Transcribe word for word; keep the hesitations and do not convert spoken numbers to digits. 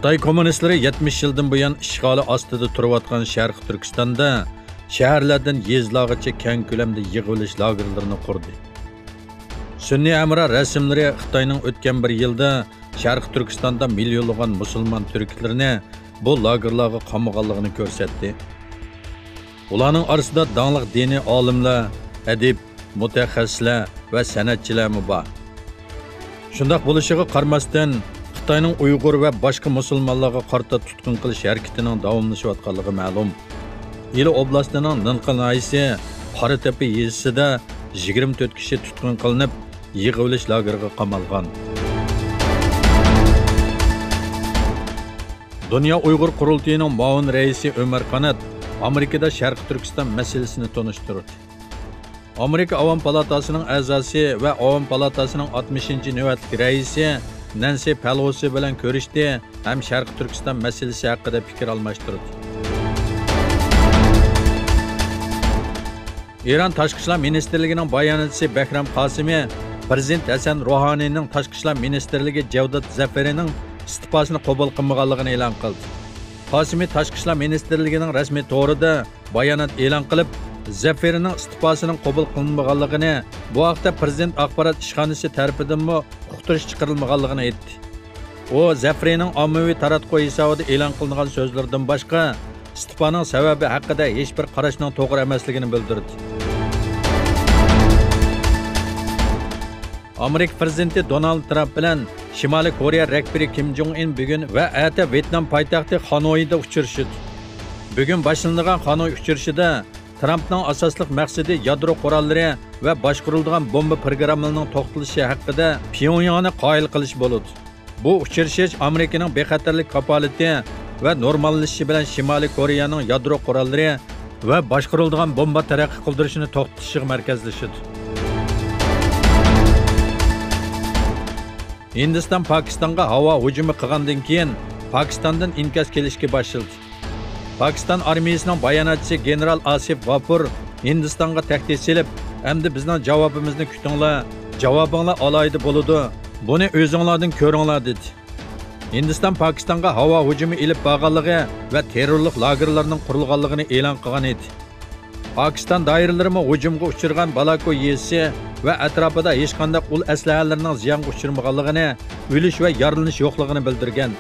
خىتاي كوممۇنىستلىرى يەتمىش يىلدىن بۇيان ئىشغالى ئاستىدا تۇرۇۋاتقان شەرقىي تۈركىستاندا شەھەرلەردىن يېزىلارغىچە كەڭ كۆلەمدە يىغىۋېلىش لاگېرلىرىنى قۇردى. سۈنئىي ھەمراھ رەسىملىرى خىتاينىڭ ئۆتكەن بىر يىلدا شەرقىي تۈركىستاندا مىليونلىغان مۇسۇلمان تۈركلىرىنى بۇ لاگېرلارغا قامىغانلىقىنى كۆرسەتتى. ئۇلارنىڭ ئارىسىدا داڭلىق دىنىي ئالىملار، ئەدىب، مۇتەخەسسىسلەر ۋە سەنئەتچىلەرمۇ بار. شۇنداق بولۇشىغا قارىماستىن، خىتاينىڭ ئۇيغۇر ۋە باشقا مۇسۇلمانلارغا قارىتا تۇتقۇن قىلىش ھەرىكىتىنىڭ داۋاملىشىۋاتقانلىقى مەلۇم. ئىلى ئوبلاستىنىڭ نىنقا ناھىيەسى قاراتېپە يېزىسىدا يىگىرمە تۆت كىشى تۇتقۇن قىلىنىپ، يىغىۋېلىش لاگېرىغا قامالغان. دۇنيا ئۇيغۇر قۇرۇلتىيىنىڭ مۇئاۋىن رەئىسى ئۆمەر قانات ئامېرىكىدا شەرقىي تۈركىستان مەسىلىسىنى تونۇشتۇردى. ئامېرىكا ئاۋام پالاتاسىنىڭ ئەزاسى ۋە ئاۋام پالاتاسىنىڭ ئاتمىشىنچى نۆۋەتلىك رەئىسى نەنسى پەلوسى بىلەن كۆرۈشتى ھەم شەرقىي تۈركىستان مەسىلىسى ھەققىدە پىكىر ئالماشتۇردى. ئىران تاشقى ئىشلار مىنىستىرلىكىنىڭ باياناتچىسى بەھرام قاسىمى پىرېزىدېنت ھەسەن روھانىنىڭ تاشقى ئىشلار مىنىستىرلىكى جەۋدات زەفىرىنىڭ ئىستېپاسىنى قوبۇل قىلمىغانلىقىنى ئېلان قىلدى. قاسىمى تاشقى ئىشلار مىنىستىرلىكىنىڭ رەسمىي تورىدا بايانات ئېلان قىلىپ، زەفىرىنىڭ ئىستېپاسىنىڭ قوبۇل قىلىنمىغانلىقىنى، بۇ ھەقتە پىرېزىدېنت ئاخبارات ئىشخانىسى تەرىپىدىنمۇ ئۇقتۇرۇش چىقىرىلمىغانلىقىنى ئېيتتى. ئۇ زەفىرىنىڭ ئاممىۋى تاراتقۇ ھېسابىدا ئېلان قىلىنغان سۆزلىرىدىن باشقا، ئىستېپانىڭ سەۋەبى ھەققىدە ھېچبىر قاراشنىڭ توغرا ئەمەسلىكىنى بىلدۈردى. ئامېرىكا پىرېزىدېنتى دونالد ترامپ بىلەن شىمالىي كورېيە رەھبىرى كىم جوڭ ئىن بۈگۈن ۋە ئەتە ۋيېتنام پايتەختى خانويدا ئۇچرىشىدۇ. بۈگۈن باشلىنىدىغان خانوي ئۇچرىشىدا ترامپنىڭ ئاساسلىق مەقسىتى يادرو قوراللىرى ۋە باشقۇرۇلىدىغان بومبا پىروگراممىلىرىنىڭ توختىتىلىشى ھەققىدە پيونگياڭنى قايىل قىلىش بولىدۇ. بۇ ئۇچرىشىش ئامېرىكىنىڭ بىخەتەرلىك كاپالىتى ۋە نورماللىشىشى بىلەن شىمالىي كورېيەنىڭ يادرو قوراللىرى ۋە باشقۇرۇلىدىغان بومبا تەرەققىي قىلدۇرۇشىنى توختىتىشىغا مەركەزلىشىدۇ. ھىندىستان پاكىستانغا ھاۋا ھۇجۇمى قىلغاندىن كېيىن، پاكىستاندىن ئىنكاس كېلىشكە باشلىدى. پاكىستان ئارمىيىسىنىڭ باياناتچىسى گېنېرال ئاسىف غاپۇر ھىندىستانغا تەھدىت سېلىپ، ئەمدى بىزنىڭ جاۋابىمىزنى كۈتۈڭلار، جاۋابىڭلار ئالاھىدە بولىدۇ، بۇنى ئۆزۈڭلاردىن كۆرۈڭلار، دېدى. ھىندىستان پاكىستانغا ھاۋا ھۇجۇمى ئېلىپ بارغانلىقى ۋە تېررورلۇق لاگېرلىرىنىڭ قۇرۇلغانلىقىنى ئېلان قىلغان ئىدى. پاكىستان دائىرىلىرىمۇ ھۇجۇمغا ئۇچرىغان بالاكو يېزىسى ۋە ئەتراپىدا ھېچقانداق ئۇل ئەسلىھەلىرىنىڭ زىيانغا ئۇچرىمىغانلىقىنى، ئۆلۈش ۋە يارىلىنىش يوقلۇقىنى بىلدۈرگەن.